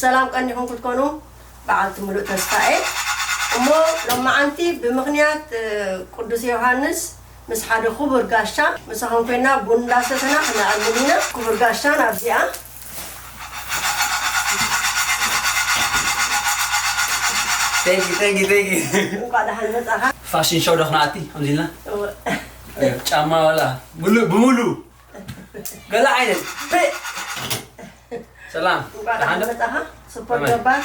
ሰላም ቀኒኹም ክትኮኑ በዓልቲ ሙሉእ ተስፋ እየ። እሞ ሎማዓንቲ ብምኽንያት፣ እ፣ ቅዱስ ዮሃንስ ምስ ሓደ ክቡር ጋሻ ምሳኹም ኮይና ቡን እንዳሰተና ክነዕልል ኢና። ክቡር ጋሻ ናብዚኣ። Thank you, thank you, thank you. እንኳዕ ደሓን መጻኻ። ፋሽን ሾው ዶ ክንኣቲ ከምዚ ኢልና? እወ። ጫማ ዋላ ሙሉእ ብሙሉእ ገለ ዓይነት ፕእ! ሰላም እንኳዕ ደሓን ደሓን ዶ? መጻኻ። ስፖርት ከመይ? ገባር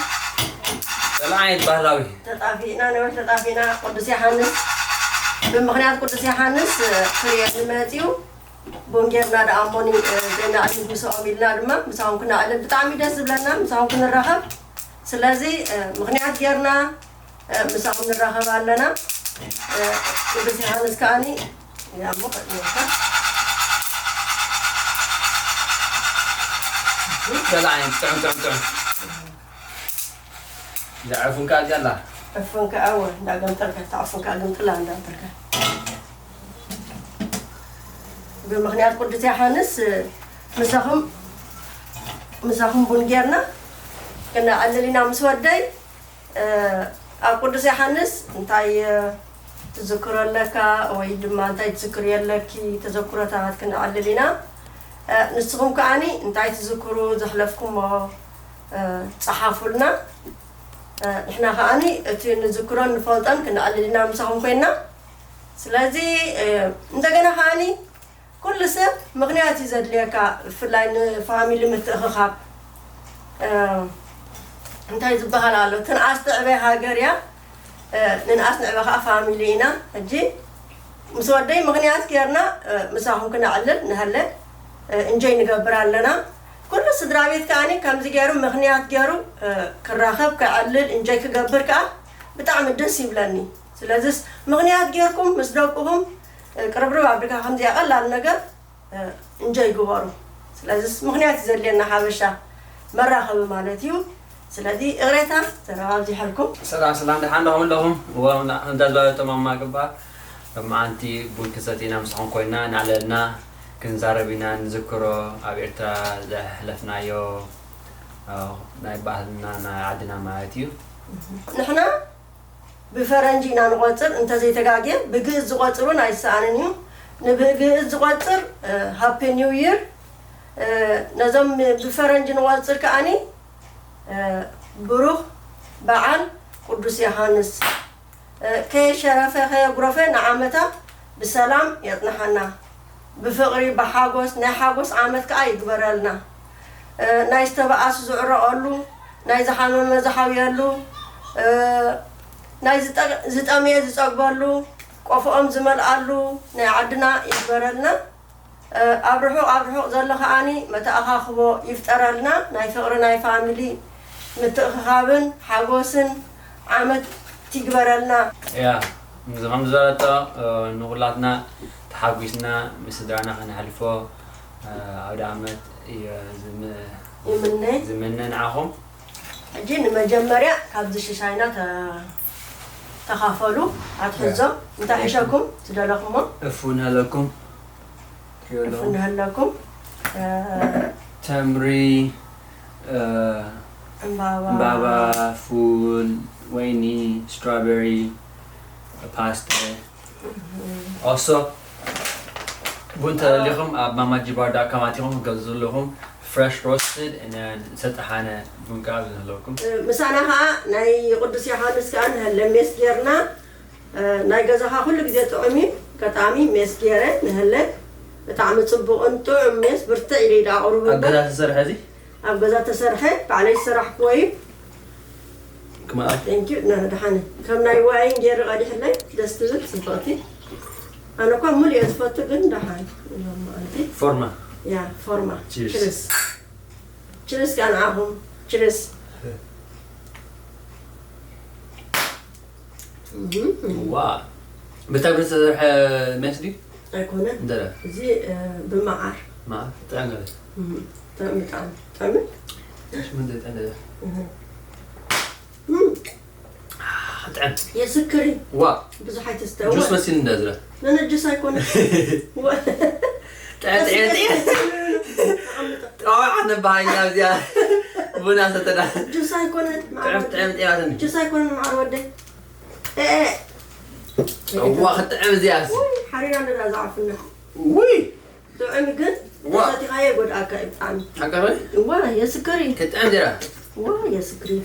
ገለ ዓይነት ባህላዊ ተጣፊእና ነዊሕ ተጣፊእና ቅዱስ ዮሃንስ ብምኽንያት ቅዱስ ዮሃንስ ክርእየኒ መጺኡ ቡን ጌርና ደኣ እሞኒ ዘይናዕልል ምስኦም ኢልና ድማ ምሳኹም ክነዕልል ብጣዕሚ ደስ ዝብለና ምሳኹም ክንራኸብ ስለዚ ምኽንያት ጌርና ምሳኹም ንራኸብ ኣለና። ቅዱስ ዮሃንስ ከዓኒ ያሞ ቀጥታ ገለ ዓይነት ጥዑም ጥዑም ጥዑም ዘዕፉን ከኣ ገላ ዕፉን ከኣ ወ እንዳገምጠልካ እታ ዕፉን ከኣ ግምጥላ እንዳበልካ ብምኽንያት ቅዱስ ዮሃንስ ምሳኹም ምሳኹም ቡን ጌርና ክነዕልል ኢና ምስ ወደይ ኣብ ቅዱስ ዮሃንስ እንታይ ትዝክሮ ኣለካ ወይ ድማ እንታይ ትዝክርዮ ኣለኪ ተዘክሮታት ክነዕልል ኢና ንስኹም ከዓኒ እንታይ ትዝክሩ ዘሕለፍኩሞ ጸሓፉልና ንሕና ከዓኒ እቲ ንዝክሮን ንፈልጦን ክነዕልል ኢና ምሳኹም ኮይና ስለዚ እንደገና ከዓኒ ኩሉ ሰብ ምኽንያት እዩ ዘድልየካ ብፍላይ ንፋሚሊ ምትእኽኻብ እንታይ ዝበሃል ኣሎ ትንኣስ ትዕበ ሃገር እያ ንንኣስ ንዕበ ከዓ ፋሚሊ ኢና ሕጂ ምስ ወደይ ምኽንያት ጌርና ምሳኹም ክነዕልል ንሃለ እንጆይ ንገብር ኣለና ኩሉ ስድራ ቤት ከዓኒ ከምዚ ገይሩ ምኽንያት ገይሩ ክራኸብ ከዕልል እንጆይ ክገብር ከዓ ብጣዕሚ ደስ ይብለኒ ስለዚስ ምኽንያት ጌርኩም ምስ ደቅኹም ቅርብርብ ኣቢልካ ከምዚኣ ቀላል ነገር እንጆይ ግበሩ። ስለዚስ ምኽንያት እዩ ዘድልየና ሓበሻ መራኸቢ ማለት እዩ። ስለዚ እቕሬታ ዘረባ ኣብዚሐልኩም። ሰላም ሰላም ደሓን ዶ ከምለኹም እዋ እንዳ ዝበለቶም ኣማግባ ሎማዓንቲ ቡን ክንሰቲ ኢና ምሳኹም ኮይና እናዕለልና ክንዛረብ ኢና ንዝክሮ ኣብ ኤርትራ ዘሕለፍናዮ ናይ ባህልና ናይ ዓድና ማለት እዩ። ንሕና ብፈረንጂ ኢና ንቖጽር እንተዘይተጋግየ ብግእዝ ዝቖጽር እውን ኣይሰኣንን እዩ ንብግእዝ ዝቖጽር ሃፒ ኒው ይር ነዞም ብፈረንጂ ንቖጽር ከኣኒ ብሩኽ በዓል ቅዱስ ዮሃንስ ከየሸረፈ ከየጉረፈ ንዓመታ ብሰላም የጽንሓና። ብፍቕሪ ብሓጎስ ናይ ሓጎስ ዓመት ከኣ ይግበረልና። ናይ ዝተበኣሱ ዝዕረቐሉ፣ ናይ ዝሓመመ ዝሓውየሉ፣ ናይ ዝጠምየ ዝጸግበሉ፣ ቆፎኦም ዝመልኣሉ ናይ ዓድና ይግበረልና። ኣብ ርሑቕ ኣብ ርሑቕ ዘሎ ከኣኒ መተኣኻኽቦ ይፍጠረልና ናይ ፍቕሪ ናይ ፋሚሊ ምትእኽኻብን ሓጎስን ዓመት ይግበረልና። ያ እዚ ከም ዝበለቶ ንኹላትና ተሓጒስና ምስ ስድራና ከነሕልፎ ኣውደ ዓመት እየ ዝም- ይምነ። ዝምነ ንዓኹም። ሕጂ ንመጀመርያ ካብዚ ሽሻይና ተ- ተኻፈሉ ኣትሕዞም እንታይ ሕሸኩም ዝደለኹሞ እፉ ንሃለኩም እፉ ንሃለኩም ተምሪ ዕምባባ ዕምባባ ፉል ወይኒ strawberry pasta also ቡን ተደሊኹም ኣብ ማማጂ ባር ዳት ኮም ኣቲኹም ክትገዝኡ ዘለኹም fresh roasted and then ዝተጠሓነ ቡን ከዓ ዝህለኩም ምሳና ከዓ ናይ ቅዱስ ዮሃንስ ከዓ ንሀለ ሜስ ጌርና ናይ ገዛኻ ኩሉ ግዜ ጥዑም እዩ ገጣሚ ሜስ ጌረ ንሀለ ብጣዕሚ ፅቡቕን ጥዑም ሜስ ብርትዕ ኢለ ኢዳ ኣቕርቡ ኣብ ገዛ ተሰርሐ እዚ ኣብ ገዛ ተሰርሐ ባዕለይ ዝሰራሕክዎ እዩ ክመኣ Thank you ና ደሓነ ከም ናይ ዋይን ገይሩ ቀዲሕለይ ደስ ትብል ፅብቕቲ ኣነ እኳ ሙሉ እየ ዝፈቱ ግን ደሓን እዮም ኣንቲ ፎርማ ያ ፎርማ Cheers. ችርስ ችርስ ከኣ ንዓኹም ችርስ ዋ ብተምሪ ዝተሰርሐ ሜስ ድዩ? ኣይኮነ እንደ እዚ ብመዓር መዓር ጥዕም ገለ ጥዕም ብጣዕሚ ጥዕሚ ሽምን ዘይጠነ ጥዕም የስክሪ ዋ ብዙሕ ኣይተስተው ጁስ መሲል እንደ ዝረ ነነ ጁስ ኣይኮነ ጥዕም ጥዕም ጥዕም ጠዋዓ ነባሃኛ እዚኣ ቡና ሰተዳ። ጁስ ኣይኮነን ጥዕም ጥዕም ጤባትን። ጁስ ኣይኮነን ማዕር ወደይ። ኤ ኤ። እዋ ክትጥዕም እዚኣስ። ውይ ሓሪራ እንደዳ ዝዓፍና። ውይ ጥዑም ግን ዋ። ተሰቲኻዮ ይጎድኣካ እዩ ብጣዕሚ። ሓቀኸ? እዋ የስክር እዩ። ክትጥዕም ዜራ። እዋ የስክር እዩ።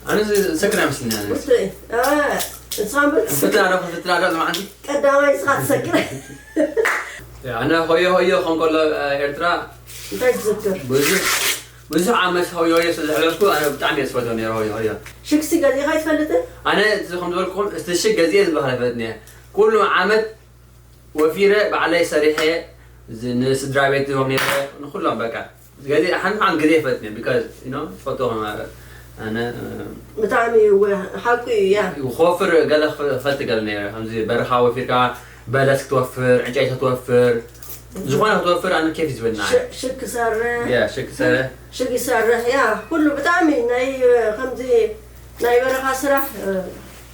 ኣነ ሰክር ኣይመስልኒ ኣነ። ውስጥ እ፣ ንስኻ እምበር ትስክር። ፍትና ዶ ፍትና ዶ ለማዓንቲ። ቀዳማይ ንስኻ ትሰክር። ኣነ ሆዮ ሆዮ ከም ከሎ ኤርትራ እንታይ ትዝክር? ብዙሕ ብዙሕ ዓመት ሆዮ ሆዮ ስለ ዘሕለፍኩ ኣነ ብጣዕሚ እየ ዝፈትዎ ነይረ ሆዮ ሆዮ። ሽግሲ ገዚእኻ ኣይትፈልጥን? ኣነ እዚ ከም ዝበልኩኹም እስቲ ሽግ ገዚኤ ዝበሃል ኣይፈልጥን እየ። ኩሉ ዓመት ወፊረ ባዕለይ ሰሪሐ ዝ- ንስድራ ቤት ዝቦም ነይረ ንኩሎም በቃ ገዜ ሓንቲ ዓም ግዜ ይፈትኒ because you know ትፈልጦ ከማረ ኣነ ብጣዕሚ እዩ ወ- ሓቁ እዩ ያ ክወፍር ገለ ክፈ- ክፈቲ ገለ ነይረ ከምዚ በረኻ ወፊርካ በለስ ክትወፍር ዕንጨይቲ ክትወፍር ዝኾነ ክትወፍር ኣነ ኬፍ ዝበልና ሽ- ሽግ ክሰርሕ ያ ሽግ ክሰርሕ ሽግ ይሰርሕ ያ ኩሉ ብጣዕሚ ናይ ከምዚ ናይ በረኻ ስራሕ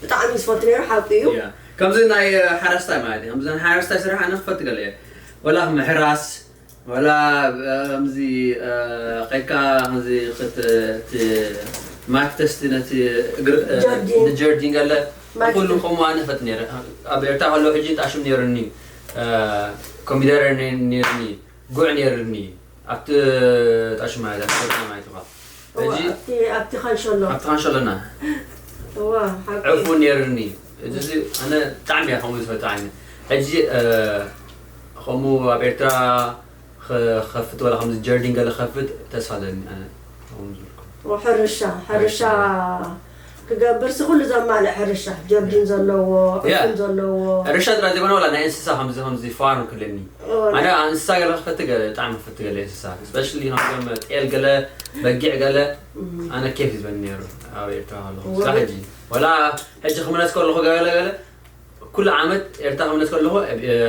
ብጣዕሚ ዝፈቱ ነይሩ ሓቁ እዩ ያ ከምዚ ናይ ሓረስታይ ማለት እዩ ከምዚ ናይ ሓረስታይ ስራሕ ኣነ ክፈቲ ገለ እየ ወላ ምሕራስ ወላ ከምዚ ከይካ ከምዚ ክት ማይ ክተስቲ ነቲ እግር ጀርዲን። ንጀርዲን ገለ ማይ ኩሉ ክተ- ከምኡ ኣነ ፈት ነረ ኣብ ኤርትራ ከለዉ ሕጂ ጣሽም ነይሩኒ ኮሚደረ ነይሩኒ ጉዕ ነይሩኒ ኣብቲ ጣሽም ማለት ኣብቲ ከተማ ማለት ኢኻ ሕጂ ኣብቲ ኣብቲ ካንሸሎ ኣብቲ ካንሸሎና እዋ ሓቂ ዕፉን ነይርኒ እዚ ኣነ ብጣዕሚ እያ ከምኡ ዝፈቱ ዓይነት ሕጂ ከምኡ ኣብ ኤርትራ ከፍት ወላ ከምዚ ጀርዲን ገለ ከፍት ተስፋ ኣለኒ ኣነ ከምኡ ዝብልኩም ሕርሻ ሕርሻ ክገብር ሲ ኩሉ ዘማልእ ሕርሻ ጀርዲን ዘለዎ ዕፉን ዘለዎ ሕርሻ ጥራይ ዘይኮነ ወላ ናይ እንስሳ ከምዚ ከምዚ ፋርም ክለኒ ኣነ እንስሳ ገለ ክፈቲ ብጣዕሚ ክፈቲ ገለ እንስሳ ስፔሻሊ ከምዞም ጤል ገለ በጊዕ ገለ ኣነ ኬፍ ዝበኒ ነይሩ ኣብ ኤርትራ ከለኹ ስራሕ ሕጂ ወላ ሕጂ ክምለስ ከለኹ ገለ ገለ ኩሉ ዓመት ኤርትራ ክምለስ ከለኹ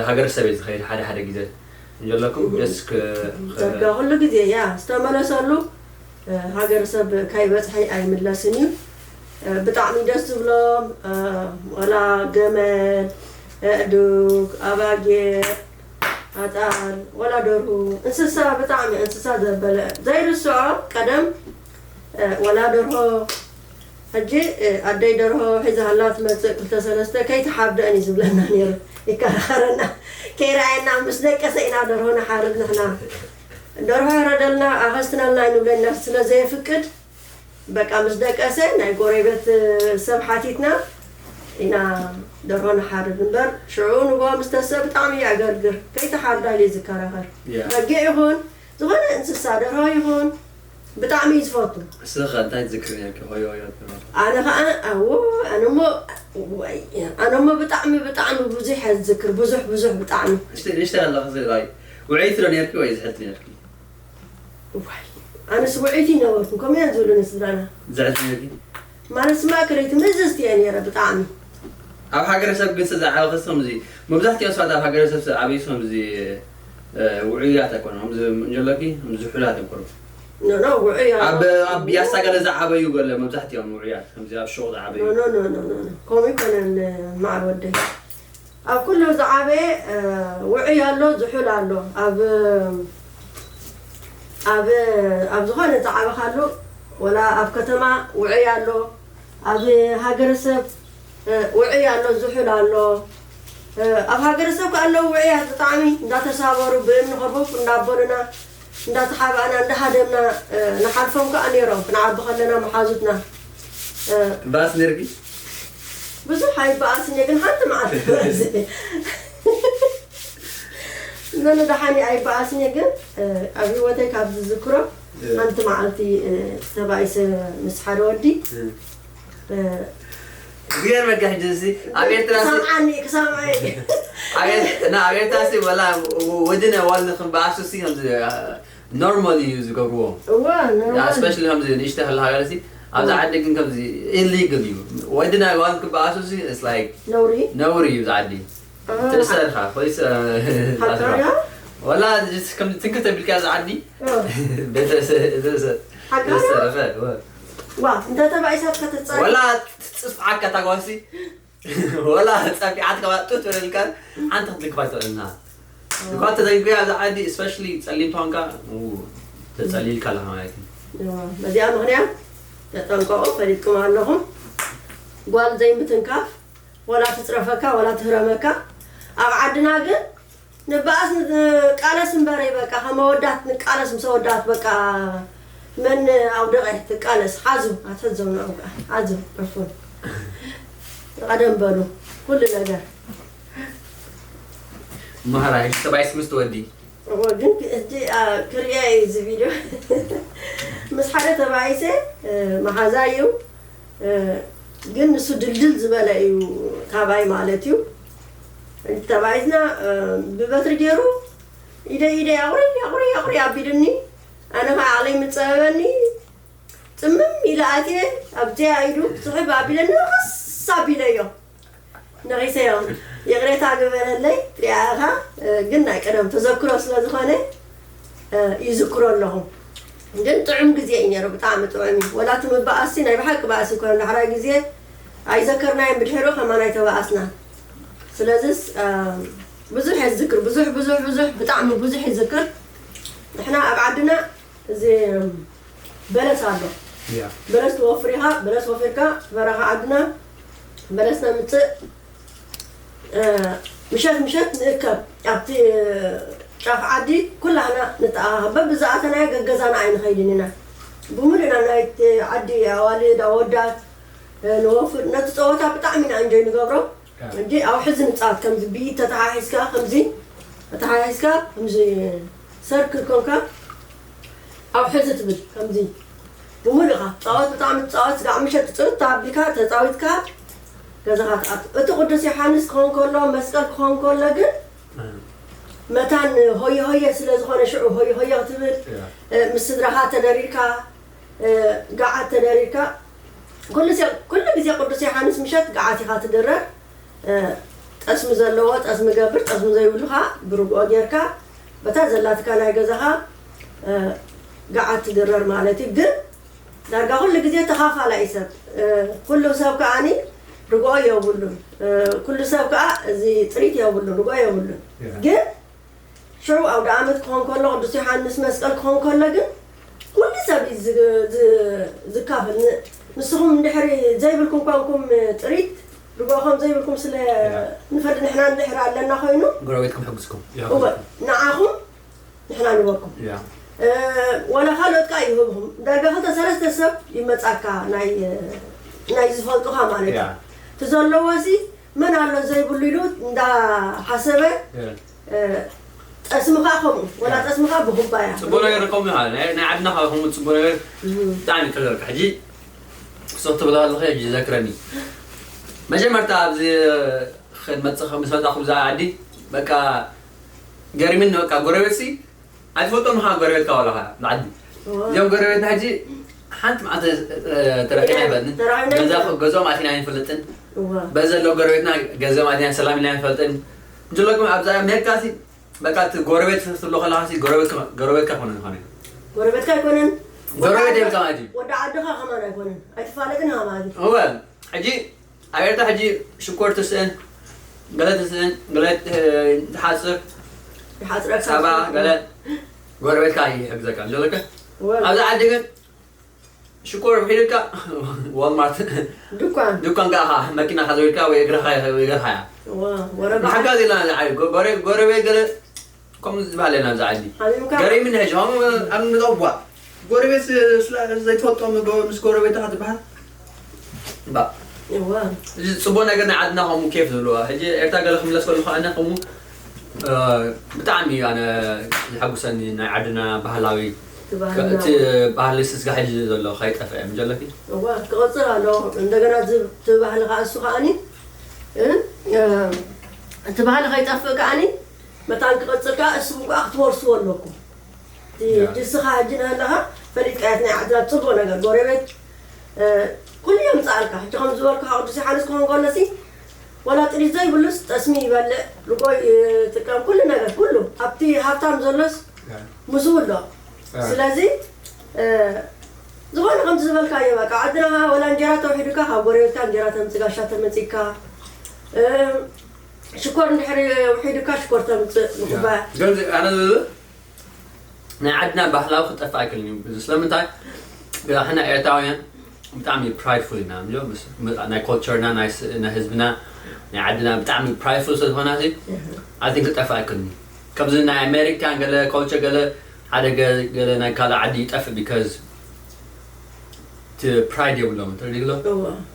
ሃገረሰብ እየ ዝኸይድ ሓደ ሓደ ግዜ እንጀለኩም ደስ ዘጋ ኩሉ ግዜ ያ ዝተመለሰሉ ሃገረሰብ ከይበፅሐ ኣይምለስን እዩ ብጣዕሚ ደስ ዝብሎም ወላ ገመል ኣእዱግ ኣባጊዕ ኣጣል ወላ ደርሁ እንስሳ ብጣዕሚ እንስሳ ዘበለ ዘይርስዖ ቀደም ወላ ደርሆ ሕጂ ኣደይ ደርሆ ሒዛላ ትመፅእ ክልተ ሰለስተ ከይትሓብደአን እዩ ዝብለና ነይሩ ይከራኸረና ከይረኣየና ምስ ደቀሰ ኢና ደርሆ ንሓርድ ንሕና ደርሆ ሕረደልና ኣኸስትናልና ኣይንብለና ስለ ዘየፍቅድ በቃ ምስ ደቀሰ ናይ ጎረቤት ሰብ ሓቲትና ኢና ደርሆ ንሓርድ እምበር ሽዑ ንጎ ምስ ተሰ ብጣዕሚ የዕገርግር ከይተሓርዳ ኢሉ ዝከራኸር በጊዕ ይኹን ዝኾነ እንስሳ ደርሆ ይኹን ብጣዕሚ እዩ ዝፈቱ። እስኺ ኸ እንታይ ትዝክሪ ነርኪ ሆዮ ሆዮ ትብሎ? ኣነ ኸዓ ኣዎ ኣነ እሞ ዋይ ኣነ እሞ ብጣዕሚ ብጣዕሚ ብዙሕ እየ ዝዝክር ብዙሕ ብዙሕ ብጣዕሚ። ንእሽተይ ንእሽተይ ኣለኺ እዚ like ውዕይቲ ዶ ነርኪ ወይ ዝሕልቲ ነርኪ? ዋይ ኣነስ ውዕይቲ ይነበርኩ ከምኡ እየን ዝብሉኒ ስድራና። ዝሕልቲ ነርኪ? ማለት ማእከለይቲ ምእዝዝቲ እየ ነይረ ብጣዕሚ። ኣብ ሃገረሰብ ግን ዝዓበኺ ከምዚ መብዛሕትኦም ሰባት ኣብ ሃገረሰብ ዝዓበዩ ከምዚ ውዑያት ኣይኮኑን። ከምዚ እንጀለኪ ከምዚ ዝሑላት ኣይኮኑን። ኖ ኖ ውዑይ ኣብ ኣብ ቢያሳ ገለ ዝዓበዩ ገለ መብዛሕትኦም ውዑያት ከምዚ ኣብ ሹቕ ዝዓበዩ። ኖ ኖ ኖ ኖ ኖ ከምኡ ኣይኮነን ማዕር ወደይ። ኣብ ኩሉ ዝዓበየ ውዑይ ኣሎ ዝሑል ኣሎ ኣብ ኣብ ኣብ ዝኾነ ዝዓበኻሉ ወላ ኣብ ከተማ ውዑይ ኣሎ ኣብ ሃገረሰብ ውዑይ ኣሎ ዝሑል ኣሎ ኣብ ሃገረሰብ ከ ኣለዉ ውዑያት ብጣዕሚ እንዳተሳበሩ ብእምኒ ከቦብ እንዳበሉና እንዳተሓባእና እንዳሃደምና ንሓልፎም ከኣ ነይሮም ክንዓቢ ከለና መሓዙትና ባስ ነርኪ ብዙሕ ኣይበኣስን እየ ግን ሓንቲ መዓልቲ በኣስ እየ ነነ ደሓን ኣይበኣስን እየ ግን ኣብ ህይወተይ ካብ ዝዝክሮ ሓንቲ መዓልቲ ተባኢሰ ምስ ሓደ ወዲ ዝገርመካ ሕጂ እዚ ኣብ ኤርትራ ሲ- ክሰምዓኒ ክሰምዐ ኣብ ኤር- እና ኣብ ኤርትራ ሲ ወላ ወድነ ዋል ንክንበኣሱ ሲ ከምዚ ኖርማል እዩ ዝገብርዎ እዋ ኖርማል ስፔሻሊ ከምዚ ንእሽተ ከለካ ገለ ሲ ኣብዚ ዓዲ ግን ከምዚ ኢሊግል እዩ ወድና ዋል ክበኣሱ ሲ it's like ነውሪ ነውሪ እዩ እዚ ዓዲ ትእሰር ኢኻ ፖሊስ ሓቃ ድያ ወላ just ከም ትንክፍ ተቢልካ እዚ ዓዲ ቤተሰብ ሓቃ ድያ ተሰረፈ ዋ እንተ ተባኢሳት ከተጻሪ ወላ ትጽፍዓካ ታጓሲ ወላ ጸፊዓት ከባ ጡት ወለልካ ሓንቲ ክትልክፋ ትኽእልና እኳ ተዘንግያ እዚ ዓዲ especially ጸሊም ተኾንካ ተጸሊልካ ኣለኻ ማለት እዩ በዚኣ ምኽንያት ተጠንቀቑ፣ ፈሊጥኩም ኣለኹም። ጓል ዘይምትንካፍ፣ ወላ ትፅረፈካ ወላ ትህረመካ። ኣብ ዓድና ግን ንበኣስ ንቃለስ እምበረይ፣ በቃ ከም ኣወዳት ንቃለስ፣ ምስ ኣወዳት በቃ መን ኣውደቐ ትቃለስ። ሓዙ ኣትሕዘው ንዕኡ ከዓ ሓዙ ዕፉን ቀደም በሉ ኩሉ ነገር። ማህራይ ሰብኣይስ ምስ ትወዲ እዎ ግን ሕጂ ክርእያ እዩ እዚ ቪድዮ። ምስ ሓደ ተባኢሰ መሓዛ እዩ፣ ግን ንሱ ድልድል ዝበለ እዩ ታባይ ማለት እዩ። ተባኢስና ብበትሪ ገይሩ ኢደ ኢደ ኣቑሪ ኣቑሪ ኣቑሪ ኣቢሉኒ። ኣነ ከዓ ዓቕለይ ምፀበበኒ። ፅምም ኢለ ኣትየ ኣብዚኣ ኢዱ ስሕብ ኣቢለኒ፣ ኸስ ኣቢለዮ። ነቒሰዮ። ይቕሬታ ግበረለይ፣ ትሪኣ ኢኻ፣ ግን ናይ ቀደም ተዘክሮ ስለ ዝኾነ ይዝክሮ ኣለኹ። ግን ጥዑም ግዜ እዩ ነይሩ፣ ብጣዕሚ ጥዑም እዩ። ወላ እቲ ምባኣስሲ ናይ ብሓቂ ባእሲ ይኮነ፣ ዳሕራይ ግዜ ኣይዘከርናዮን፣ ብድሕሪኡ ከማን ኣይተባኣስናን። ስለዚስ ብዙሕ እየ ዝዝክር፣ ብዙሕ ብዙሕ ብዙሕ፣ ብጣዕሚ ብዙሕ ይዝክር። ንሕና ኣብ ዓድና እዚ በለስ ኣሎ። በለስ ትወፍር ኢኻ፣ በለስ ወፊርካ በረኻ ዓድና በለስ ነምፅእ። ምሸት ምሸት ንእከብ ኣብቲ ጫፍ ዓዲ ኩላህና ንተኣኻኸብ። በብዝኣተናዮ ገገዛና ኣይንኸይድን ኢና። ብምሉእና ናይቲ ዓዲ ኣዋልድ ኣወዳት ንወፍር። ነቲ ፀወታ ብጣዕሚ ኢና እንጆይ ንገብሮ። እንጂ ኣብ ሕዚ ንፃወት ከምዚ ብኢድ ተተሓሒዝካ ከምዚ ተተሓሒዝካ ከምዚ ሰርክል ኮንካ ኣብ ሕዚ ትብል ከምዚ ብምሉእኻ ትፃወት። ብጣዕሚ ትፃወት። ስጋዕ ምሸት ትፅውት ተኣቢልካ ተፃዊትካ ገዛኻ ትኣቱ። እቲ ቅዱስ ዮሓንስ ክኸውን ከሎ መስቀል ክኸውን ከሎ ግን መታን ሆየ ሆየ ስለ ዝኾነ ሽዑ ሆየ ሆየ ክትብል ምስ ስድራኻ ተደሪርካ ጋዓት ተደሪርካ ኩሉ ግዜ ቅዱስ ዮሓንስ ምሸት ጋዓት ኢኻ ትድረር። ጠስሚ ዘለዎ ጠስሚ ገብር፣ ጠስሚ ዘይብሉ ኸዓ ብርግኦ ጌርካ በታ ዘላትካ ናይ ገዛኻ ጋዓት ትድረር ማለት እዩ። ግን ዳርጋ ኩሉ ግዜ ተኻፋላይ ሰብ ኩሉ ሰብ ከዓኒ ርግኦ የብሉን። ኩሉ ሰብ ከዓ እዚ ጥሪት የብሉን፣ ርግኦ የብሉን። ግን ሽዑ ኣውደ ኣመት ክኾን ከሎ ቅዱስ ዮሓንስ መስቀል ክኾን ከሎ ግን ኩሉ ሰብ እዩ ዝ- ዝ- ዝካፈል። ን- ንስኹም እንድሕሪ ዘይብልኩም ኮንኩም ጥሪት ርግኦ ከም ዘይብልኩም ስለ ንፈልጥ ንሕና እንድሕሪ ኣለና ኮይኑ ጎረቤትኩም ሕግዝኩም እወ ንዓኹም ንሕና ንበኩም። ያ እ፣ ወላ ካልኦት ከዓ ይህብኹም ዳርጋ ክልተ ሰለስተ ሰብ ይመፃካ ናይ ናይ ዝፈልጡኻ ማለት እዩ። ያ እቲ ዘለዎ ሲ መን ኣሎ ዘይብሉ ኢሉ እንዳሓሰበ ያ ጠስምኻ ከምኡ ወላ ጠስምኻ ብኩባያ ፅቡቅ ነገር ከምኡ ይሃል ናይ ናይ ዓድና ካብ ከምኡ ፅቡቅ ነገር ብጣዕሚ ተዘርካ ሕጂ ክሶት ትብላ ኣለኸ ሕጂ ዘክረኒ መጀመርታ ኣብዚ ክመፅእ ምስ መጣኹ ብዛ ዓዲ በቃ ገሪምን በቃ ጎረቤት ሲ ኣይትፈልጦም ኢኻ ጎረቤትካ ዋላ ኸዓ ብዓዲ እዚኦም ጎረቤትና ሕጂ ሓንቲ መዓልቲ ተረኺና ይበኒ ገዛ ገዝኦም ኣቲና ኣይንፈልጥን በዚ ዘለዉ ጎረቤትና ገዝኦም ኣቲና ሰላም ኢልና ኣይንፈልጥን እንተለኩም ኣብዛ መሄድካ ሲ በቃ እቲ ጎረቤት ክትብሎ ከለኻ ሲ ጎረቤትካ ጎረቤትካ ኮነ ዝኾነ ጎረቤትካ ኣይኮነን ጎረቤት የብልካ ማለት እዩ ወዲ ዓድኻ ከማን ኣይኮነን ኣይትፋለጥን ኢኻ ማለት እዩ እወ ሕጂ ኣብ ኤርትራ ሕጂ ሽኮር ትስእን ገለ ትስእን ገለ ትሓፅር ይሓፅረካ ፀባ ገለ ጎረቤትካ ይሕግዘካ ዘለካ ኣብዚ ዓዲ ግን ሽኮር ውሒድካ ዋልማርት ድኳን ድኳን ከኣ መኪናኻ ዘዊርካ ወይ እግርኻ እግርኻ እያ ዋ ወረባ ንሓጋዝ ኢልና ንዓይ ጎ- ጎረ- ጎረቤት ገለ ከምኡ ዝበሃል የለን ኣብዚ ዓዲ ሓሚምካ ገሪምኒ ሕጂ ከምኡ ኣብ ንጠቧ ጎረቤት ስለ ዘይትፈልጦም ጎ- ምስ ጎረቤትኻ ትበሃል እምባ እዋ እዚ ፅቡቅ ነገር ናይ ዓድና ከምኡ ኬፍ ዝብልዋ ሕጂ ኤርትራ ገለ ክምለስ ከለኹ ኣነ ከምኡ ብጣዕሚ ኣነ ዝሐጉሰኒ ናይ ዓድና ባህላዊ እቲ ባህሊ ስስጋ ሕጂ ዘሎ ከይጠፍአ ምጀለኪ እዋ ክቕፅል ኣሎ እንደገና እቲ ባህሊ ከዓ እሱ ከዓኒ እቲ ባህሊ ከይጠፍእ ከዓኒ መታን ክቕፅል ከዓ እስኹም ከዓ ክትወርስዎ ኣለኩም ንስኻ ሕጂ ናለኻ ፈሊጥካያት ናይ ዓድና ፅቡቅ ነገር ጎረቤት ኩሉ የምፅኣልካ ሕጂ ከም ዝበልኩ ቅዱስ ዮሓንስ ክኾን ከሎ ሲ ወላ ጥሪት ዘይብሉስ ጠስሚ ይበልዕ ርጎ ይጥቀም ኩሉ ነገር ኩሉ ኣብቲ ሃብታም ዘሎስ ምስኡ ኣሎ ስለዚ ዝኾነ ከምቲ ዝበልካዮ በቃ ዓድና ወላ እንጀራ ተውሒዱካ ካብ ጎረቤትካ እንጀራ ተምፅእ ጋሻ ተመፂካ ሽኮር እንድሕሪ ውሒዱካ ሽኮር ተምፅእ ንኩባያ ግን ኣነ ዝብል ናይ ዓድና ባህላዊ ክጠፍእ ኣይክልን እዩ እዚ ስለምንታይ ንሕና ኤርትራውያን ብጣዕሚ prideful ኢና፣ እምበር ምስ ናይ culture ና ናይ ስ- ናይ ህዝብና ናይ ዓድና ብጣዕሚ prideful ስለ ዝኾና፣ I think ክጠፍእ ኣይክእልን። ከምዚ ናይ ኣሜሪካን ገለ culture ገለ ሓደ ገ- ገለ ናይ ካልእ ዓዲ ይጠፍእ፣ because እቲ pride የብሎም፣ ተረዲእክሎ።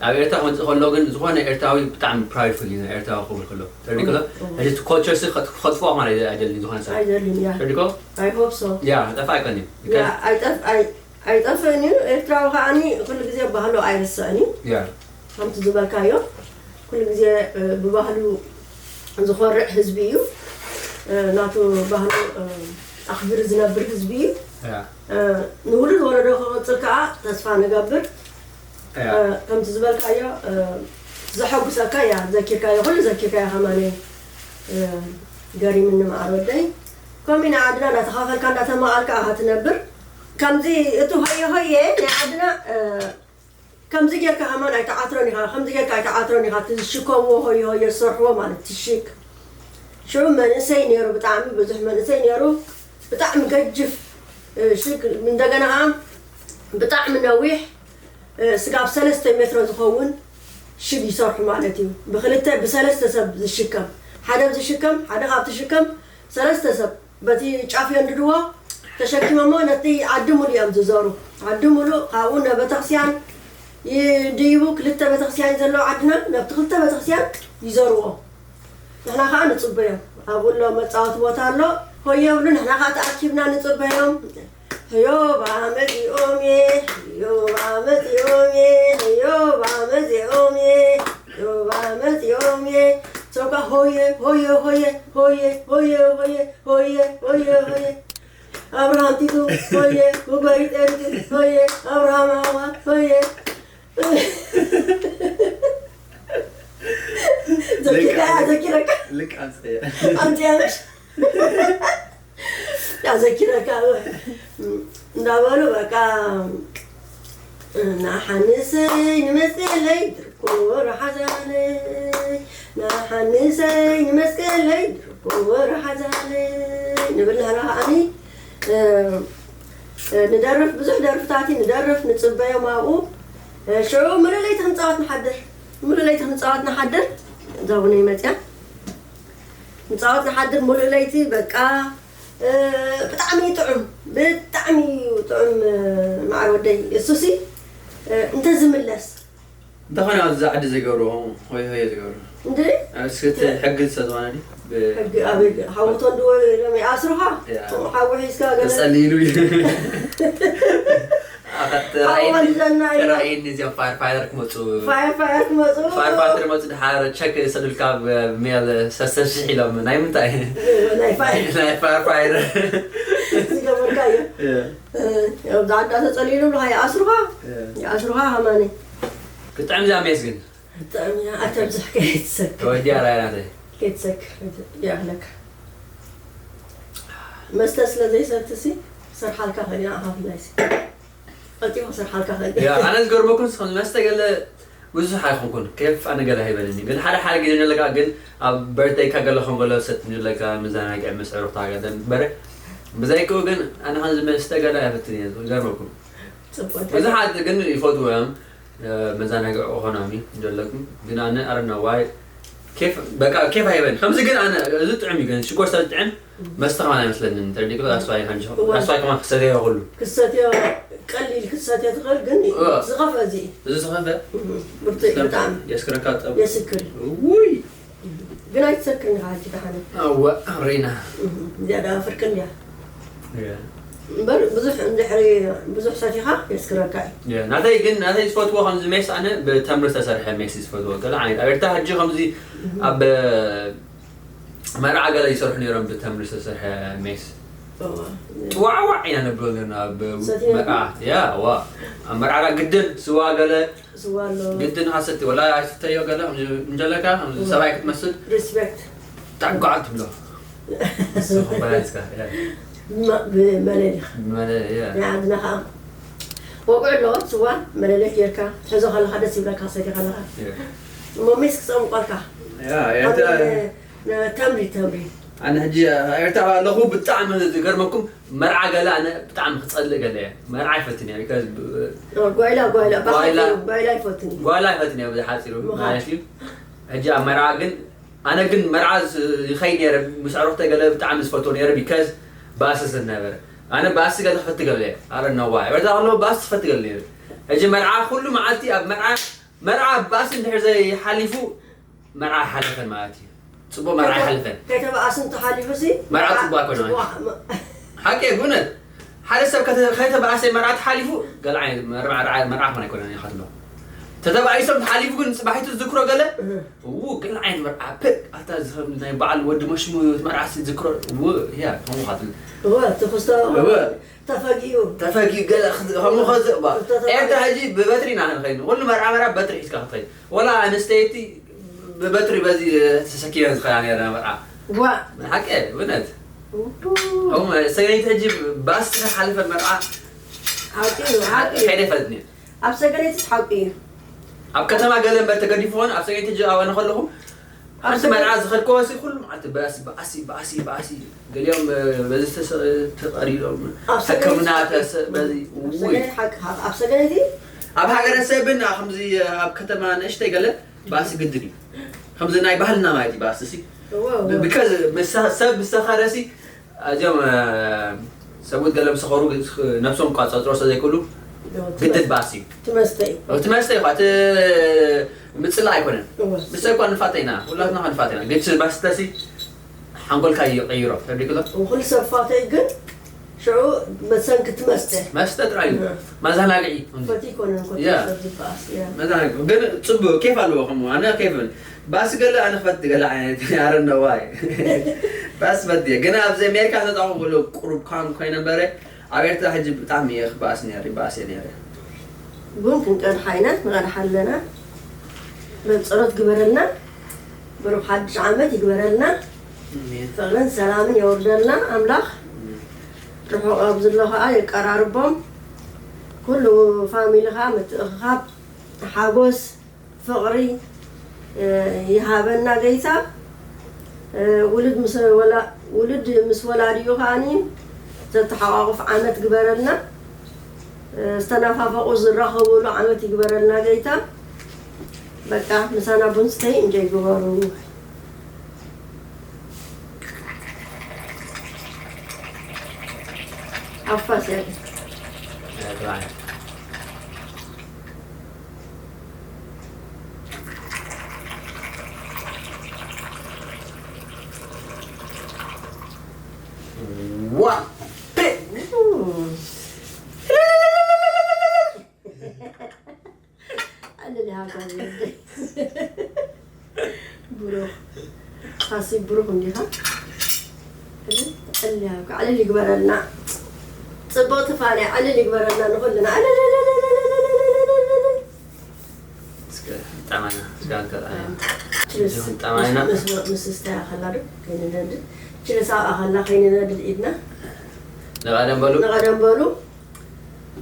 ኣብ ኤርትራ ክመፅእ ከሎ ግን ዝኾነ ኤርትራዊ ብጣዕሚ prideful እዩ፣ ኤርትራዊ ክብል ከሎ፣ ተረዲእክሎ። ሕጂ እቲ culture ሲ ክኸጥፍዎ ማለት ኣይደልን ዝኾነ ሰብ፣ ኣይደልን። ያ ተረዲእክሎ። I hope so። ያ ጠፋ ኣይቀን እዩ። ያ ኣይጠፍ- ኣይ- ኣይጠፍእን እዩ። ኤርትራዊ ከዓኒ ኩሉ ግዜ ባህሉ ኣይርስዕን እዩ። ያ ከምቲ ዝበልካዮ ኩሉ ግዜ ብባህሉ ዝኾርዕ ህዝቢ እዩ። ናቱ ባህሉ ኣኽቢሩ ዝነብር ህዝቢ እዩ። ያ ንውሉድ ወለዶ ክቕፅል ከዓ ተስፋ ንገብር። ያ ከምቲ ዝበልካዮ ዘሐጉሰካ እያ ዘኪርካዮ ኩሉ ዘኪርካዮ ከማነ ገሪምኒ መዓር ወደይ። ከምኡ ኢና ዓድና እንዳተኻፈልካ እንዳተማቓልካ ኢኻ ትነብር። ከምዚ እቲ ሆየ ሆየ ናይ ዓድና ከምዚ ጌርካ ከማን ኣይትዓትሮን ኢኻ ከምዚ ጌርካ ኣይትዓትሮን ኢኻ እቲ ዝሽከምዎ ሆየ ሆየ ዝሰርሕዎ ማለት ትሽክ ሽዑ መንእሰይ ነይሩ ብጣዕሚ ብዙሕ መንእሰይ ነይሩ ብጣዕሚ ገጅፍ ሽግ እንደገና ከዓ ብጣዕሚ ነዊሕ ስጋብ ሰለስተ ሜትሮ ዝኸውን ሽግ ይሰርሑ ማለት እዩ። ብክልተ ብሰለስተ ሰብ ዝሽከም ሓደ ዝሽከም ሓደ ካብ ትሽከም ሰለስተ ሰብ በቲ ጫፍ የንድድዎ ተሸኪሞሞ ነቲ ዓዲ ሙሉ እዮም ዝዞሩ። ዓዲ ሙሉ ካብኡ ነ ቤተክርስቲያን ይድይቡ ክልተ ቤተክርስቲያን ዘለዎ ዓድና ነብቲ ክልተ ቤተክርስቲያን ይዞርዎ። ንሕና ከዓ ንፅበዮም ኣብኡ ኣሎ መፃወቲ ቦታ ኣሎ ሆየ ብሉ ንሕና ከዓ ተኣኪብና ንፅበዮም። ህዮባ መፂኦም እየ ህዮባ መፂኦም እየ ህዮባ መፂኦም እየ ህዮባ መፂኦም እየ ሰውካ ሆየ ሆየ ሆየ ሆየ ሆየ ሆየ ሆየ ሆየ ሆየ ኣብርሃም ቲቱ ሆየ ጉባይ ጠሪቱ ሆየ ኣብርሃም ኣዋ ሆየ ዘኪራ ዘኪረካ ልክ ኣምፅያ ኣምፅያለሽ ኣዘኪረካ እንዳበሉ በቃ ንሓንሰይ ንመስቀለይ ድርኮ ረሓዛለይ ንሓንሰይ ንመስቀለይ ድርኮ ረሓዛለይ ንብል ንሕና ከዓኒ ንደርፍ ብዙሕ ደርፍታት ንደርፍ ንፅበዮም ኣብኡ ሽዑ ምሉእ ለይቲ ክንፃወት ንሓድር ምሉእ ለይቲ ክንፃወት ንሓድር እዛ ቡነይ መፅያ ንፃወት ንሓድር ምሉእ ለይቲ በቃ ብጣዕሚ ጥዑም ብጣዕሚ ጥዑም መዓር ወደይ እሱሲ እንተዝምለስ እንተኾነ ኣብዚ ዓዲ ዘይገብርዎ ሆይ ሆይ ዝገብሩ እንደ እስክቲ ሕጊ ዝተዝኾነ ሕጊ ኣበይ ሓወቶ እንድዎ ኢሎም ይኣስሩኻ ሓዊ ሒዝካ ገለ ተጸሊሉ እዩ ሓወልዘና እዩ ተራእየኒ እዚኦም ፋየር ፋየር ክመፁ ፋየር ፋየር ክመፁ ፋየር ፋየር መፁ ድሓር ቸክ ይሰዱልካ ብሜል ሰሰሽሕ ኢሎም ናይ ምንታይ ናይ ፋየር ናይ ፋየር ፋየር ዝገበርካ እዩ ኣብዛ ዓዳ ተፀሊሉ ብልካ ይኣስሩኻ ይኣስሩኻ ከማኒ ክጥዕም እዚኣ ሜስ ግን ብጣዕሚ ኣተብዝሕ ከይትሰክር ተወዲያ ራያ ናተይ ከይትሰክር ይኣኽለካ መስተ ስለ ዘይሰትሲ ሰርሓልካ ከሊና ኣኻፍላይሲ ቀልጢፎ ክሰርሓልካ ከሊ ያ ኣነ ዝገርመኩም ስኹም መስተ ገለ ብዙሕ ኣይኮንኩን ኬፍ ኣነ ገለ ኣይበለኒ ግን ሓደ ሓደ ግዜ ዘለካ ግን ኣብ በርተይካ ገለ ከም ገለ ሰት ዘለካ መዘናግዒ ምስ ዕሩኽታ ገለ በረ ብዘይክኡ ግን ኣነ ከም ዝመስተ ገለ ኣይፈትን እየ ዝገርመኩም ጽቡቅ ብዙሓት ግን ይፈትዎ እዮም መዘናግዒ ኢኮኖሚ ዘለኩም ግን ኣነ ኣረና ዋይ ኬፍ በቃ ኬፍ ኣይበን ከምዚ ግን ኣነ እዚ ጥዕም እዩ ግን ሽኮር ሰብ ጥዕም መስተ ከማን ኣይመስለንን ተረዲእኩ that's why ከምዚ that's why ከማን ክሰተዮ ኩሉ ክሰትዮ ቀሊል ክትሰትዮ ትኽእል ግን እወ። ዝኸፍአ እዚ እዩ እዚ ዝኸፈ ብርቱዕ እዩ ብጣዕሚ የስክረካ ጠብ የስክር እዩ ውይ ግን ኣይትሰክርን ኢኻ ሕጂ ደሓነ ኣወ ሪና እዚኣ ደኣ ፍርቂ እንድያ እምበር ብዙሕ እንድሕሪ ብዙሕ ሰቲኻ የስክረካ እዩ ናተይ ግን ናተይ ዝፈትዎ ከምዚ ሜስ ኣነ ብተምሪ ዝተሰርሐ ሜስ ዝፈትዎ ገለ ዓይነት ኣብ ኤርትራ ሕጂ ከምዚ ኣብ መርዓ ገለ ይሰርሑ ነይሮም ብተምሪ ዝተሰርሐ ሜስ እዋ። ጥዋዕዋዕ ኢና ነብሎ ነርና ኣብ ሰትዮ? መርዓ ያ ዋ ኣብ መርዓ ግድን ስዋ ገለ ስዋ ኣሎ ግድን ሃሰቲ ወላ ኣይስተዮ ገለ ከምዚ እንጀለካ ከምዚ ሰብኣይ ክትመስል ሪስፔክት ጣጓዓል ትብሎ ንስኹም በላይስካ ብመለሊኻ መለ ያ ናይ ዓድና ከዓ ወግዒ ኣለዎ ስዋ መለለይ ጌርካ ትሕዞ ከለካ ደስ ይብለካ ሰቲ ከለካ እሞ ሜስ ክፀምቆልካ ያ ያ ተምሪ ተምሪ ኣነ ሕጂ ኤርትራ ኣለኹ። ብጣዕሚ ዝገርመኩም፣ መርዓ ገለ ኣነ ብጣዕሚ ክጸልእ ገለ እየ። መርዓ ይፈትን እየ። because ብ- ጓይላ ጓይላ ጓይላ- ጓይላ ይፈትን እዩ። ጓላ ይፈትን እየ ብዝሓፂሩ ምዃን። ማለት እዩ። ሕጂ ኣብ መርዓ ግን ኣነ ግን መርዓ ዝ- ይኸይድ ነይረ። ምስ ኣዕሩኽተይ ገለ ብጣዕሚ ዝፈትዎ ነይረ። because ባስ ዝነበረ ኣነ ባስ ገለ ክፈቲ ገለ እየ። ኣረ ነዋ ኤርትራ ከለኹ ባስ ትፈቲ ገለ ነይረ። ሕጂ መርዓ ኩሉ መዓልቲ ኣብ መርዓ መርዓ ባስ እንድሕር ዘይሓሊፉ መርዓ ሓለፈን ማለት እዩ። ፅቡቅ መርዓ ሓለፈን። ከይተባኣስን ተሓሊፉ ሲ መርዓ ፅቡቅ ኣይኮነን። ሓቂ ብእውነት ሓደ ሰብ ከተ- ከይተባኣሰ መርዓ ተሓሊፉ ገለ ዓይነት መርዓ መርዓ መርዓ ኮነ ኣይኮነን ይኸትሎ። ተተባኢሶም ተሓሊፉ ግን ፅባሒቱ ዝዝክሮ ገለ እው ገለ ዓይነት መርዓ ፕ ኣታ ዝኸም ናይ በዓል ወዲ መሽሙ መርዓ ዝዝክሮ እው ያ ከምኡ ኻትል እወ ትኽስቶ እወ ተፈጊኡ ተፈጊ ገለ ከምኡ ኸዚ እባ ኤርትራ ሕጂ ብበትሪ ኢና ክንኸይድ ኩሉ መርዓ መርዓ በትሪ ሒዝካ ክትኸይድ ወላ ኣንስተይቲ ብበትሪ በዚ ተሰኪመን ዝኸዳ ነርና መርዓ ዋ ሓቂ ብእውነት ሰገይቲ ሕጂ ባስ ሓለፈን መርዓ ሓቂ እዩ ሓቂ እዩ ከይደ ይፈልጥኒ ኣብ ሰገነይትስ ሓቂ እዩ ኣብ ከተማ ገለ እምበር ተገዲፉ ኾነ ኣብ ሰገይቲ ሕጂ ኣነ ከለኹ ሓንቲ መርዓ ዝኸድከወሲ ኩሉ መዓልቲ ባሲ ባሲ ባሲ ባሲ ገሊኦም በዚ ተቐሪሎም ኣብ ሰገይቲ ሕክምና ሓቂ በዚ ኣብ ሰገነይቲ ሓቂ ኣብ ሰገነይቲ ኣብ ሃገረሰብን ከምዚ ኣብ ከተማ ንእሽተይ ገለ ባሲ ግድን እዩ ከምዚ ናይ ባህልና ማለት እዩ ባሲ ሲ እወ እወ because ሰብ ምስተኸረሲ እዚኦም ሰብኡት ገለ ምስተኸሩ ነብሶም ቋፀፅሮ ስለዘይክእሉ ግድን ባሲ እዩ ትመስተ እዩ እቲ መስተ ይኳ እቲ ምፅላ ኣይኮነን እወ ምሰ እኳ ንፋተ ኢና ሁላትና ንፋተ ኢና ግን እቲ መስተሲ ሓንጎልካ ይቀይሮ ፈዲክሎ ኩሉ ሰብ ፋተይ ግን ሽዑ መሰንኪ ትመስተ መስተ ጥራይ እዩ መዘናግዒ ፈቲ ይኮነን ኮ ያ። ሰብ ዝበኣስ ያ መዘናግዒ ግን ፅቡቅ ኬፍ ኣለዎ ከምኡ ኣነ ኬፍ ባስ ገለ ኣነ ክፈት ገለ ዓይነት ኣረነዋይ ባስ ፈት ግን ኣብዚ ኣሜሪካ ተጣቁ ብሎ ቁሩብ ካም ኮይነ በረ ኣብ ኤርትራ ሕጂ ብጣዕሚ እየ ክባኣስ ነይረ ይባኣስ እየ ነይረ ቡን ክንቀድሓ ኢና ንቐድሓ ኣለና በብ ጸሎት ግበረልና ብሩኽ ሓድሽ ዓመት ይግበረልና ፍቕርን ሰላምን የውርደልና ኣምላኽ ርሑቕ ኣብ ዘሎ ከዓ የቀራርቦም ኩሉ ፋሚሊ ከዓ ምትእኽኻብ ሓጎስ ፍቕሪ ይሃበና ገይታ ውልድ ምስ ወላ ውልድ ምስ ወላዲኡ ከዓኒ ዘተሓቋቑፍ ዓመት ግበረልና ዝተናፋፈቑ ዝራኸብሉ ዓመት ይግበረልና ገይታ በቃ ምሳና ቡን ስተይ እንጀይ ግበሩ ኣፋስ ያለ What? ኣለለ ሃጓል ብሩኽ ሓሲብ ብሩኽ እንዲኻ ዕልል ይግበረልና ፅቡቅ ትፋነ ዕልል ይግበረልና ንኩልና ጠማና ጠማና ምስ ስታይ ኣኸላ ዶ ከይንነድድ ችልሳ ኣኸላ ከይንነድድ ኢድና ንቐደም በሉ ንቐደም በሉ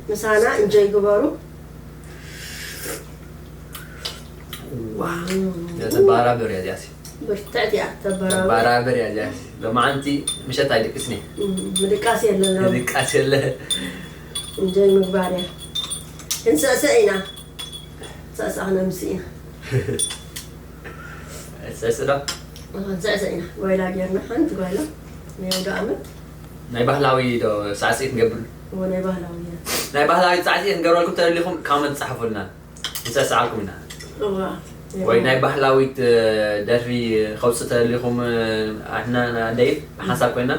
ምሳና እንጆይ ግበሩ ተባራብር እያ እዚኣሲ ብርትዕቲ እያ ተበራብር ተባራብር እያ እዚኣሲ ሎማዓንቲ ምሸት ኣይድቅስኒ ምድቃስ የለን ድቃስ የለ እንጆይ ምግባር እያ ክንስዕስዕ ኢና ሰዕስዕ ክነምስ ኢና ሰስዶ ክንስዕስዕ ኢና ጓይላ ጌርና ሓንቲ ጓይላ ናይ ወደ ዓመት ናይ ባህላዊ ዶ ሳዕስዒት ንገብር እዎ ናይ ባህላዊ እያ ናይ ባህላዊ ሳዕስዒት ንገብረልኩም ተደሊኹም ካመንት ፃሓፉልና ንሰስዓልኩም ኢና እዋ ወይ ናይ ባህላዊት ደርፊ ከውፅእ ተደሊኹም ኣሕና ደይ ብሓንሳብ ኮይና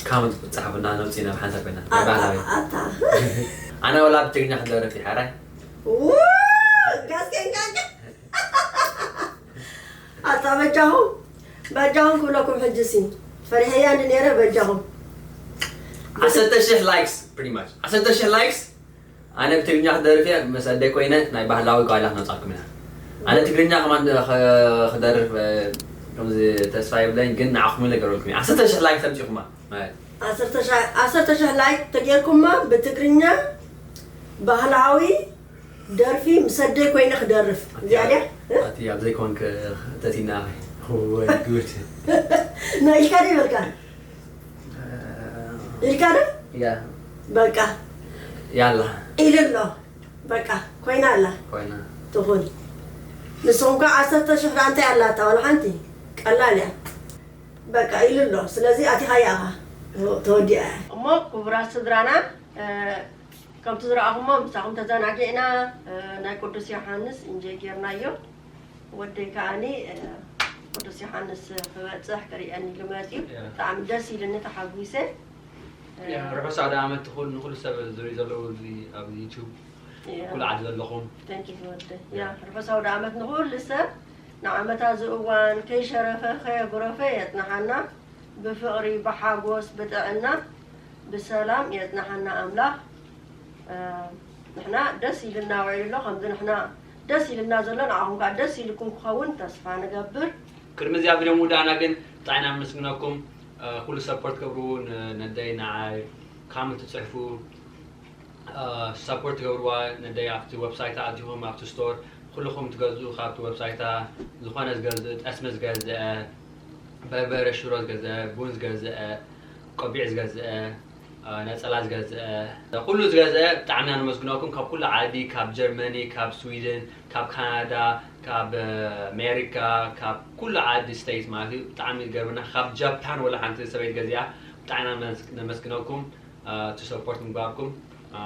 ካመንት ፃሓፉልና ነውፅና ብሓንሳብ ኮይና ናይ ባህላዊ ኣታ ኣነ ወላ ብትግርኛ ክደረፍ ይሓራይ ጋስቀንቃንቀ ኣታ በጃኹም በጃኹም ክብለኩም ሕጂ ሲ ፈሪሐያ እንዲ ነይረ በጃኹም ዓሰርተ ሽሕ ላይክስ pretty much ዓሰርተ ሽሕ ላይክስ ኣነ ብትግርኛ ክደርፍ እየ መሰደይ ኮይነ ናይ ባህላዊ ጓይላ ክነውፃልኩም ኢና ኣነ ትግርኛ ከማን ክደርፍ ከምዚ ተስፋ ይብለኝ ግን ንዓኹም ኢለ ገርበልኩም እየ ዓሰርተ ሽሕ ላይክ ተምፂኹማ ማለት ዓሰርተ ሽሕ ላይክ ተጌርኩማ ብትግርኛ ባህላዊ ደርፊ ምሰደይ ኮይነ ክደርፍ እዚኣ ድያ ኣቲ ኣብ ዘይኮንክ ተቲና ወይ ጉድ ኖ ኢልካ ዶ ይበልካ? ኢልካ ዶ? ያ በቃ ያላ ኢሉ ኣሎ። በቃ ኮይና ኣላ ኮይና ትኹን። ንስኹም ከ ዓሰርተ ሽሕ ደኣ እንታይ ኣላታ? ዋላ ሓንቲ ቀላል እያ። በቃ ኢሉ ኣሎ። ስለዚ ኣቲኻ ኢኻ ተወዲኣ። እሞ ክቡራት ስድራና፣ እ፣ ከምቲ ዝረኣኹሞ ምሳኹም ተዘናጊዕና፣ እ፣ ናይ ቅዱስ ዮሃንስ ኢንጆይ ጌርናዮ። ወደይ ከኣኒ፣ እ፣ ቅዱስ ዮሃንስ ክበጽሕ ክርእየኒ ኢሉ መጺኡ። ያ። ብጣዕሚ ደስ ኢሉኒ፣ ተሓጒሰ። እ፣ ያ፣ ርሑስ ኣውደ ዓመት ትኹን ንኹሉ ሰብ ዝርኢ ዘለዉ እዚ ኣብ ዩቱብ ያ። ኩሉ ዓዲ ዘለኹም። Thank you ወደይ። ያ፣ ርሑስ ኣውደ ዓመት ንኹሉ ሰብ። ንዓመታ ዝእዋን ከይሸረፈ ከየጉረፈ የጽንሓና። ብፍቕሪ፣ ብሓጎስ፣ ብጥዕና፣ ብሰላም የጽንሓና ኣምላኽ። እ፣ ንሕና ደስ ኢልና ውዒሉ ኣሎ። ከምዚ ንሕና ደስ ኢልና ዘሎ ንዓኹም ከኣ ደስ ኢልኩም ክኸውን ተስፋ ንገብር። ቅድሚ እዚኣ ቪድዮ ምውዳእና ግን ብጣዕሚ ኢና ነመስግነኩም። እ፣ ኩሉ ሰፖርት ገብሩ ን-፣ ነደይ ንዓይ ካመንት ትጽሕፉ፣ እ፣ ሰፖርት ትገብርዋ ነደይ ኣብቲ ዌብሳይታ ኣቲኹም ኣብቲ ስቶር ኩልኹም ትገዝኡ ካብቲ ዌብሳይታ ዝኾነ ዝገዝእ ጠስሚ ዝገዝአ በርበረ ሽሮ ዝገዝአ ቡን ዝገዝአ ቆቢዕ ዝገዝአ እ፣ ነጸላ ዝገዝአ ኩሉ ዝገዝአ ብጣዕሚ ኢና ነመስግነኩም። ካብ ኩሉ ዓዲ ካብ ጀርመኒ ካብ ስዊድን ካብ ካናዳ ካብ እ፣ ኣሜሪካ ካብ ኩሉ ዓዲ ስቴትስ ማለት እዩ ብጣዕሚ ይገርምና። ካብ ጃፓን ወላ ሓንቲ ሰበይቲ ገዚኣ ብጣዕሚ ኢና ነመስ- ነመስግነኩም። እ፣ እቲ ሰፖርት ምግባርኩም እ፣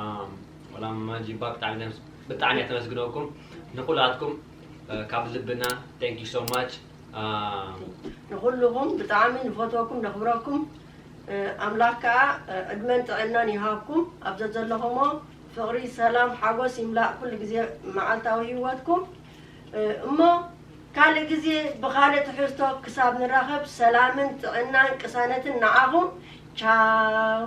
ወላ ማማን ጂባ ብጣዕሚ ነመስ- ብጣዕሚ እያ ተመስግነኩም ንኩላትኩም እ፣ ካብ ልብና thank you so much። እ፣ ንኹልኹም ብጣዕሚ ንፈትወኩም ነኽብረኩም። እ፣ ኣምላኽ ከኣ እ፣ ዕድመን ጥዕናን ይሃብኩም። ኣብ ዘዘለኹሞ ፍቕሪ፣ ሰላም፣ ሓጎስ ይምላእ ኩሉ ግዜ መዓልታዊ ህይወትኩም። እ፣ እሞ ካልእ ግዜ ብኻልእ ትሕዝቶ ክሳብ ንራኸብ ሰላምን ጥዕናን ቅሳነትን ንዓኹም። ቻው።